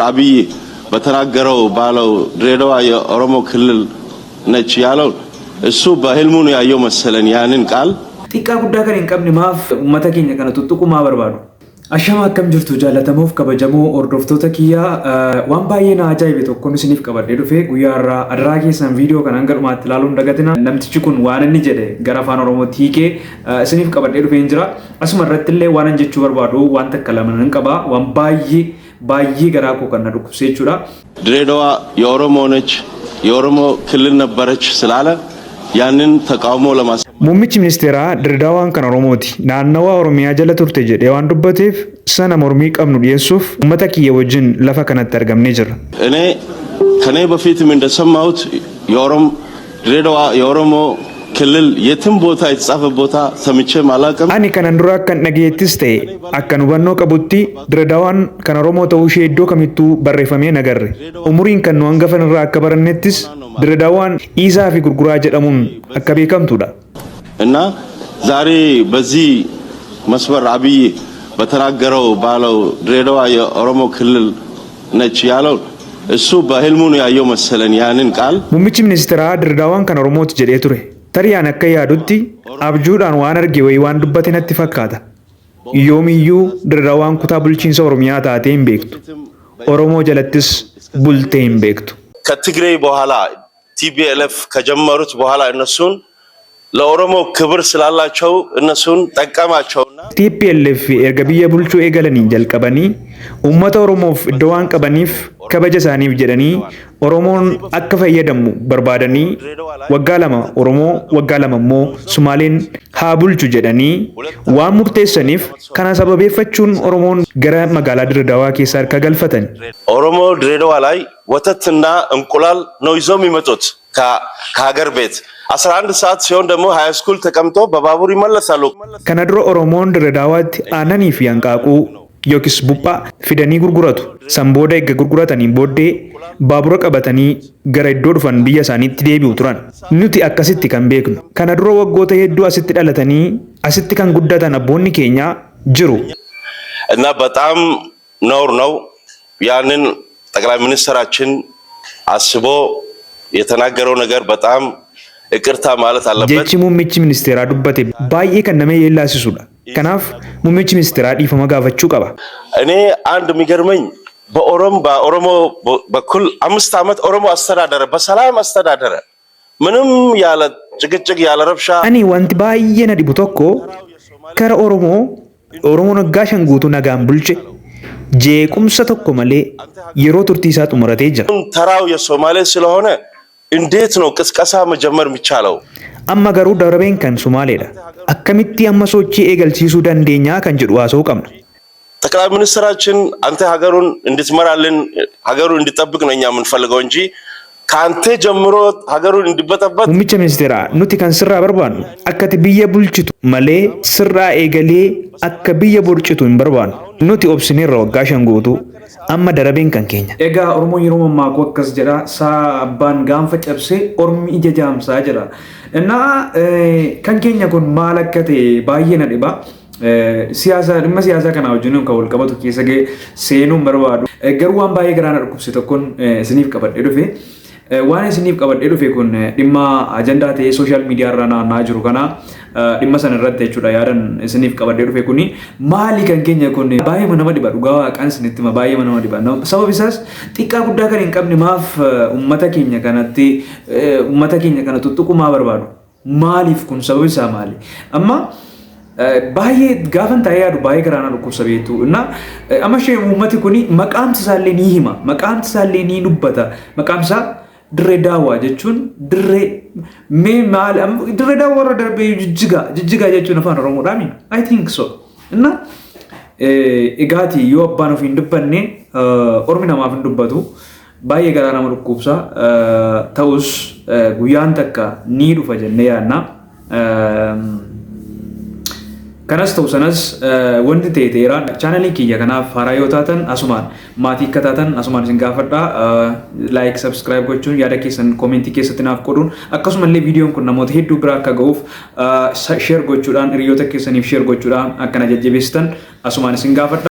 አብይ በተናገረው ባለው ድሬዳዋ የኦሮሞ ክልል ነች ያለው እሱ በህልሙ ነው ያየው መሰለን ያንን ቃል። Xiqqaa guddaa kan hin qabne maaf uummata keenya kana tuttuquu maa barbaadu? Ashama, akkam jirtu jaallatamuuf kabajamoo hordoftoota kiyyaa? Waan baay'ee na ajaa'ibe tokkoon isiniif qabadhee dhufe guyyaa irraa. Adaraa keessan viidiyoo kana hanga dhumaatti ilaaluun dagatina. Namtichi kun waan inni jedhe gara afaan Oromootti hiikee isiniif qabadhee dhufee jira. Asuma irratti illee waan an jechuu barbaadu waan takka lama nan qaba, waan baay'ee baay'ee garaa koo kan na dhukkubse jechuudha. ድሬዳዋ የኦሮሞ ነች፣ የኦሮሞ ክልል ነበረች ስላለ ያንን ተቃውሞ ለማስ Muummichi ministeeraa Dirdaawaan kan Oromooti. Naannawaa Oromiyaa jala turte jedhee waan dubbateef sana mormii qabnu dhiyeessuuf uummata kiyya wajjin lafa kanatti argamnee jirra. እኔ ከኔ በፊትም እንደሰማሁት የኦሮሞ ድሬዳዋ የኦሮሞ ክልል የትም ቦታ የተጻፈ ቦታ ሰምቼም አላውቅም። Ani kanan dura akkan dhageettis ta'e akkan hubannoo qabutti Dirdaawaan kan Oromoo ta'uu ishee iddoo kamittuu barreeffamee hin agarre. Umuriin kan nu hangafan irraa akka barannettis Dirdaawaan Iisaa fi Gurguraa jedhamuun akka beekamtudha. እና ዛሬ በዚህ መስመር አብይ በተናገረው ባለው ድሬዳዋ የኦሮሞ ክልል ነች ያለው እሱ በህልሙ ነው ያየው መሰለን ያንን ቃል። Muummichi ministeeraa Dirdaawaan kan Oromooti jedhee ture. Tarii an akka yaadutti abjuudhaan waan arge wayii waan dubbate natti fakkaata. Yoomiyyuu Dirdaawaan kutaa bulchiinsa Oromiyaa taatee hin beektu. Oromoo jalattis bultee hin beektu. ከትግሬ በኋላ ቲፒኤልኤፍ ከጀመሩት በኋላ እነሱን ለኦሮሞ ክብር ስላላቸው እነሱን ጠቀማቸውና TPLF erga biyya bulchuu eegalanii jalqabanii uummata Oromoof iddoo waan qabaniif kabaja isaaniif jedhanii Oromoon akka fayyadamu barbaadanii waggaa 2 Oromoo, waggaa 2 immoo Sumaaleen haa bulchu jedhanii waan murteessaniif kana sababeeffachuun Oromoon gara magaalaa Diradaawaa keessa harka galfatan. ኦሮሞ ድሬዳዋ ላይ ወተትና እንቁላል ነው ይዘው የሚመጡት ከሀገር ቤት። 11 ሰዓት ሲሆን ደግሞ high school ተቀምጦ በባቡር ይመለሳሉ። Kana dura Oromoon Dirredaawaatti aannanii fi hanqaaquu yookiis buphaa fidanii gurguratu. San booda erga gurguratanii booddee baabura qabatanii gara iddoo dhufan biyya isaaniitti deebi'u turan. Nuti akkasitti kan beeknu. Kana dura waggoota hedduu asitti dhalatanii asitti kan guddatan abboonni keenya jiru. እና በጣም ነውር ነው። ያንን ጠቅላይ ሚኒስትራችን አስቦ የተናገረው ነገር በጣም ይቅርታ ማለት አለበት። Jechi muummichi ministeeraa dubbate baay'ee kan nama yeellaasisudha. Kanaaf muummichi ministeeraa dhiifama gaafachuu qaba. እኔ አንድ የሚገርመኝ በኦሮሞ በኩል 5 ዓመት ኦሮሞ አስተዳደረ፣ በሰላም አስተዳደረ፣ ምንም ያለ ጭቅጭቅ ያለ ረብሻ። Ani wanti baay'ee na dhibu tokko kara Oromoo, Oromoon waggaa 5 guutuu nagaan bulche, jeequmsa tokko malee yeroo turtii isaa xumuratee jira. ተራው የሶማሌ ስለሆነ እንዴት ነው ቅስቀሳ መጀመር የሚቻለው? Amma garuu darabeen kan Sumaaleedha. Akkamitti amma sochii eegalchiisuu dandeenyaa kan jedhu haasa'uu qabna. ጠቅላይ ሚኒስትራችን አንተ ሀገሩን እንድትመራልን ሀገሩን እንዲጠብቅ ነው እኛ የምንፈልገው እንጂ ከአንተ ጀምሮ ሀገሩን እንዲበጠበጥ Muummicha ministeeraa, nuti kan sirraa barbaannu akka ati biyya bulchitu malee sirraa eegalee akka biyya borcitu hin barbaannu. Nuti obsineerra waggaa 5 guutuu, amma darabeen kan keenya. Egaa Oromoon yeroo mammaaku akkas jedha, saa abbaan gaanfa cabsee ormi ija jaamsaa jedha. Innaa kan keenya kun maal akka ta'e baay'ee na dhiba. Siyaasa, dhimma siyaasaa kanaa wajjin kan wal qabatu keessa seenuun barbaadu. Garuu waan baay'ee garaa na dhukkubse tokkoon isiniif qabadhee dhufe. Waan isiniif qabadhee dhufe kun dhimma ajandaa ta'ee social media irra naanna'aa jiru kana, dhimma sana irratti jechuudha yaadan isiniif qabadhee dhufe kuni. Maali kan keenya kun? Baay'ee nama dhiba, dhugaa waaqaan isinitti hima, baay'ee nama dhiba. Sabab isaas xiqqaa guddaa kan hin qabne maaf uummata keenya kanatti uummata keenya kana tuttuquu maa barbaadu? Maaliif kun, sabab isaa maali? Amma baay'ee gaafan taa'ee yaadu baay'ee garaa na dhukkubsa beektu. Inna amma ishee uummati kuni maqaamsi isaallee ni hima, maqaamsi isaallee ni dubbata. Maqaamsi isaa Dirree Daawwaa jechuun dirree mee maal, Dirree Daawwaa irra darbee Jijjigaa, Jijjigaa jechuun afaan Oromoodhaami, I think so. Inna egaati yoo abbaan ofii hin dubbanne ormi namaaf hin dubbatu. Baay'ee garaa nama dhukkubsa. Ta'us guyyaan takka ni dhufa jennee yaadna. Kanas ta'u sanas wanti ta'e ta'eera. Chaanalii kiyya kanaaf haaraa yoo taatan, asumaan maatii akka taatan asumaan isin gaafadha. Like, subscribe gochuun, yaada keessan koomentii keessatti naaf qooduun, akkasumallee viidiyoon kun namoota hedduu bira akka ga'uuf share gochuudhaan, hiriyoota keessaniif share gochuudhaan akkana jajjabeessitan asumaan isin gaafadha.